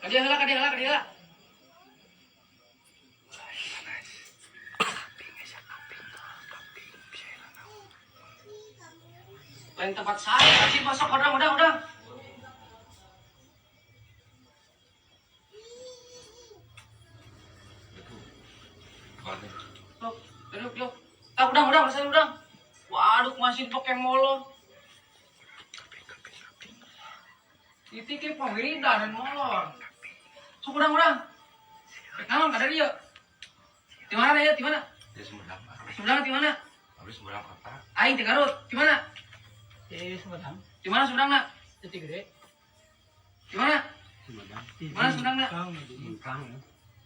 Ka dieu heula, ka dieu heula, ka dieu heula. Lain tempat saya, masih masuk udah, udah, udah. Sok, duduk, yuk. Ah, udah, udah, udah. Waduh, masih pakai molor. Itu ke pemiridan dan molor. Sok udah, udah. Rek naon kada dieu? Di mana ya? Di mana? Di Sumedang. Sumedang di mana? Habis Sumedang kota. Aing di Garut. Di mana? Di Sumedang. Di mana Sumedangna? Jati Gede. Di mana? Sumedang. Di Di mana Sumedangna? Jingkang.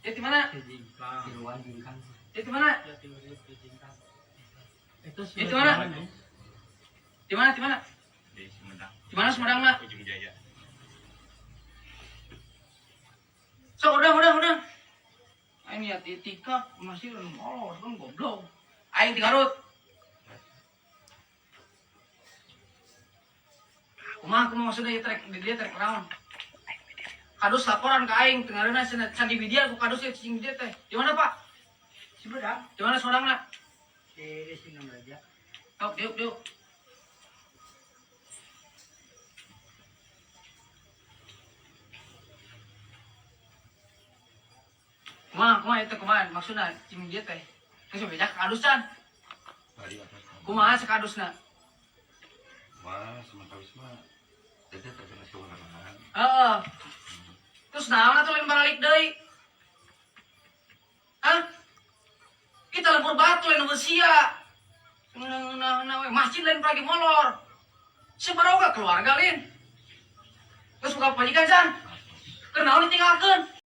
Ya di mana? Di Jingkang. Di luar Jingkang. Ya di mana? Jati Gede di Jingkang. Itu Itu mana? Di mana? Di mana? Di Sumedang. Di mana Sumedangna? Ujung Jaya. Sok udah. Aing niat itikaf masih molor, kan goblok. Aing di Garut. Kumaha kumaha maksudnya ieu trek di dia trek naon? Kadus laporan ke aing tengareuna cenah can di media ku kadus ya cicing di dia teh. Di mana, Pak? Sumedang. Di mana Sumedangna? Di Sinang Raja. Sok diuk diuk. Kumaha kumaha itu kumaha maksudna cicing di dia teh. Geus beja ka kadus can. Bali atas. Kumaha sakadusna? Wah, sementara mah. Jadi terkena kewenangan. Heeh. Terus naon atuh lain baralik deui? Hah? Kita lembur batu lain sia. Ngeunah we masjid lain lagi molor. Sebaroga keluarga lain. Terus buka pamajikan can.